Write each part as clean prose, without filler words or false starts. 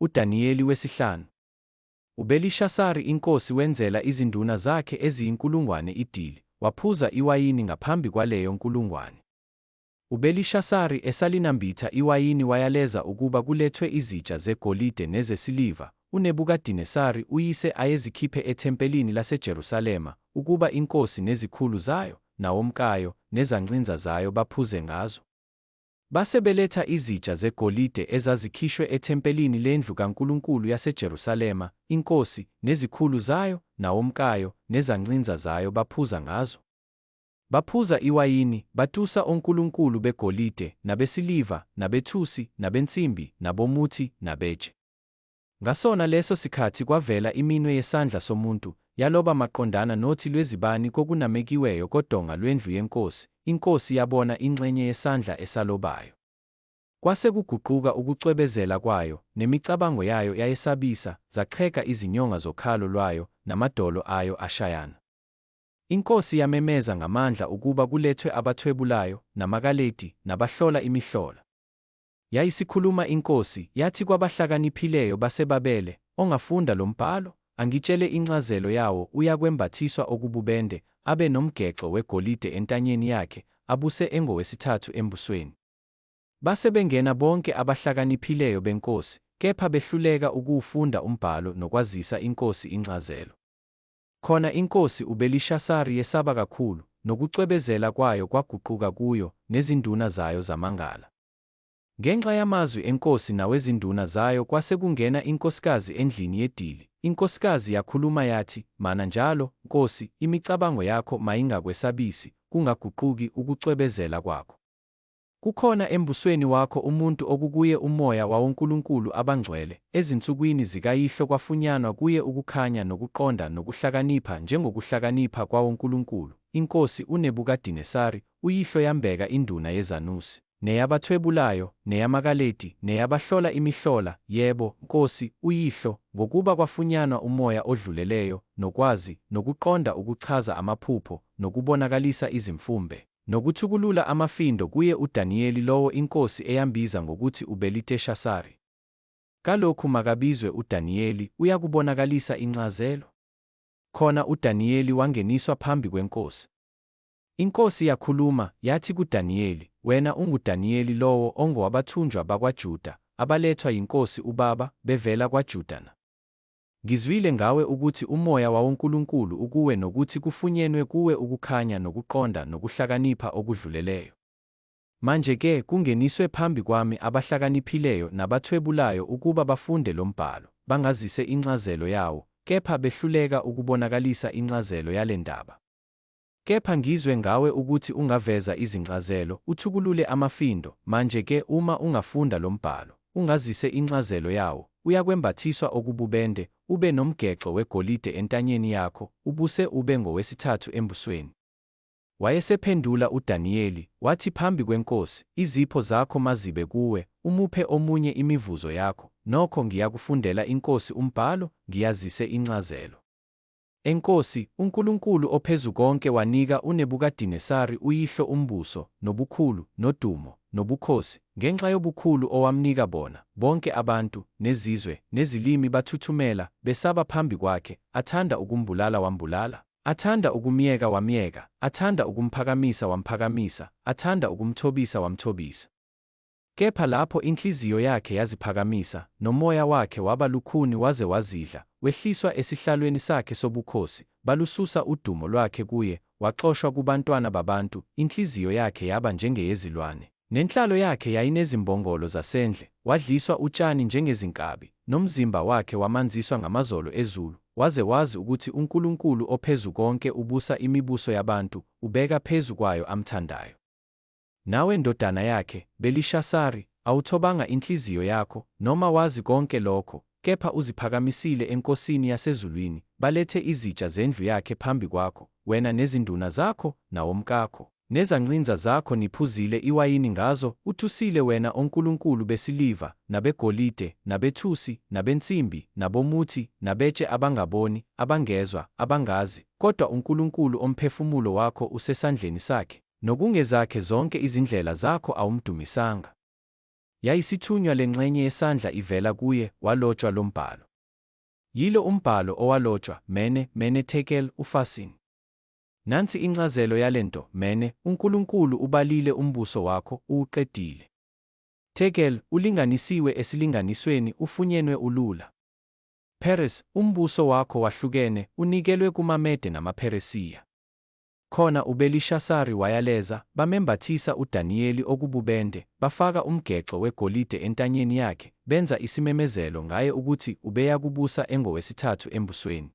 uDaniyeli wesihlanu. UBelishasari inkosi wenzela izinduna zakhe eziyinkulungwane idili, waphuza iwayini ngaphambi kwaleyo nkulungwane. UBelishasari esalinambitha iwayini wayaleza ukuba kulethwe izitsha zegolide nezesiliva, uNebukadinesari uyise ayezikhiphe ethempelini laseJerusalema, ukuba inkosi nezikhulu zayo, nawomkayo, nezancinza zayo baphuze ngazo. Base beletha izitsha zegolide ezazikhishwe ethempelini lendlu kaNkulunkulu yaseJerusalema, inkosi, nezikhulu zayo, nawomkayo, nezancinza zayo baphuza ngazo. Baphuza iwayini, batusa onkulunkulu begolide, nabesiliva, nabethusi, nabensimbi, nabomuthi, nabetshe. Ngasona leso sikhathi kwavela iminwe yesandla somuntu, yaloba maqondana nothi lwezibani kokunamekiweyo kodonga lwendlu yenkosi, inkosi yabona inxenye yesandla esalobayo. Kwase kuguquka ukucwebezela kwayo, nemicabango yayo yayesabisa, zaxhega izinyonga zokhalo lwayo, namadolo ayo ashayana. Inkosi yamemeza ngamandla ukuba kulethwe abathwebulayo, namaKaledi, nabahlola imihlola. Yayisikhuluma inkosi, yathi kwabahlakaniphileyo baseBabele, Ongafunda lo mbhalo, angitshele incazelo yawo, uyakwembathiswa okububende, abe nomgexo wegolide entanyeni yakhe, abuse engowesithathu embusweni. Base bengena bonke abahlakaniphileyo benkosi, kepha behluleka ukuwufunda umbhalo nokwazisa inkosi incazelo. Khona inkosi uBelishasari yesaba kakhulu, nokucwebezela kwayo kwaguquka kuyo, nezinduna zayo zamangala. Ngenxa yamazwi enkosi nawezinduna zayo kwase kungena inkosikazi endlini yedili, inkosikazi yakhuluma yathi, Mana njalo, nkosi, imicabango yakho mayingakwesabisi, kungaguquki ukucwebezela kwakho. Kukhona embusweni wakho umuntu okukuye umoya wawonkulunkulu abangcwele, ezinsukwini zikayihlo kwafunyanwa kuye ukukhanya nokuqonda nokuhlakanipha njengokuhlakanipha kwawonkulunkulu, inkosi uNebukadinesari, uyihlo yambeka induna yezanusi, neyabathwebulayo, neyamaKaledi, neyabahlola imihlola, yebo, nkosi, uyihlo, ngokuba kwafunyanwa umoya odluleleyo, nokwazi, nokuqonda ukuchaza amaphupho, nokubonakalisa izimfumbe, nokuthukulula amafindo kuye uDaniyeli lowo inkosi eyambiza ngokuthi uBeliteshasari. Kalokhu makabizwe uDaniyeli, uyakubonakalisa incazelo. Khona uDaniyeli wangeniswa phambi kwenkosi. Inkosi yakhuluma, yathi kuDaniyeli, Wena unguDaniyeli lowo ongowabathunjwa bakwaJuda, abalethwa yinkosi ubaba, bevela kwaJuda na? Ngizwile ngawe ukuthi umoya wawonkulunkulu ukuwe nokuthi kufunyenwe kuwe ukukhanya nokuqonda nokuhlakanipha okudluleleyo. Manje-ke kungeniswe phambi kwami abahlakaniphileyo nabathwebulayo ukuba bafunde lo mbhalo, bangazise incazelo yawo, kepha behluleka ukubonakalisa incazelo yale ndaba. Kepha ngizwe ngawe ukuthi ungaveza izincazelo, uthukulule amafindo, manje-ke uma ungafunda lo mbhalo, ungazise incazelo yawo, uyakwembathiswa okububende, ube nomgexo wegolide entanyeni yakho, ubuse ube ngowesithathu embusweni. Wayesephendula uDaniyeli, wathi phambi kwenkosi, Izipho zakho mazibe kuwe, umuphe omunye imivuzo yakho, nokho ngiyakufundela inkosi umbhalo, ngiyazise incazelo. Enkosi, uNkulunkulu oPhezukonke wanika uNebukadinesari uyihlo umbuso, nobukhulu, nodumo, nobukhosi, ngenxa yobukhulu owamnika bona, bonke abantu, nezizwe, nezilimi bathuthumela, besaba phambi kwakhe, athanda ukumbulala wambulala, athanda ukumyeka wamyeka, athanda ukumphakamisa wamphakamisa, athanda ukumthobisa wamthobisa. Kepha lapho inhliziyo yakhe yaziphakamisa, nomoya wakhe waba lukhuni waze wazidla, wehliswa esihlalweni sakhe sobukhosi, balususa udumo lwakhe kuye, waxoshwa kubantwana babantu, inhliziyo yakhe yaba njengeyezilwane, nenhlalo yakhe yayinezimbongolo zasendle, wadliswa utshani njengezinkabi, nomzimba wakhe wamanziswa ngamazolo ezulu, waze wazi ukuthi uNkulunkulu oPhezukonke ubusa imibuso yabantu, ubeka phezu kwayo amthandayo. Nawe ndodana yakhe, Belishasari, awuthobanga inhliziyo yakho, noma wazi konke lokho, kepha uziphakamisile eNkosini yasezulwini, balethe izitsha zendlu yakhe phambi kwakho, wena nezinduna zakho, nawomkakho, nezancinza zakho niphuzile iwayini ngazo, utusile wena onkulunkulu besiliva, nabegolide, nabethusi, nabensimbi, nabomuthi, nabetshe abangaboni, abangezwa, abangazi, kodwa uNkulunkulu omphefumulo wakho usesandleni sakhe, nokungezakhe zonke izindlela zakho awumdumisanga. Yayisithunywa lenxenye yesandla ivela kuye, walotshwa lombhalo. Yilo umbhalo owalotshwa, Mene, Mene Tekel, Ufarsin. Nansi incazelo yalento, Mene, uNkulunkulu ubalile umbuso wakho, uwuqedile. Tekel, ulinganisiwe esilinganisweni, ufunyenwe ulula. Peres, umbuso wakho wahlukene, unikelwe kumaMede namaPheresiya. Khona uBelishasari wayaleza, bamembathisa uDaniyeli okububende, bafaka umgexo wegolide entanyeni yakhe, benza isimemezelo ngaye ukuthi ubeyakubusa engowesithathu embusweni.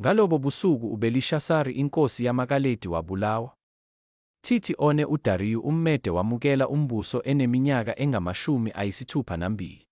Ngalobo busuku uBelishasari inkosi yamaKaledi wabulawa. Thithi one uDariyu umMede wamukela umbuso eneminyaka engamashumi ayisithupha nambili.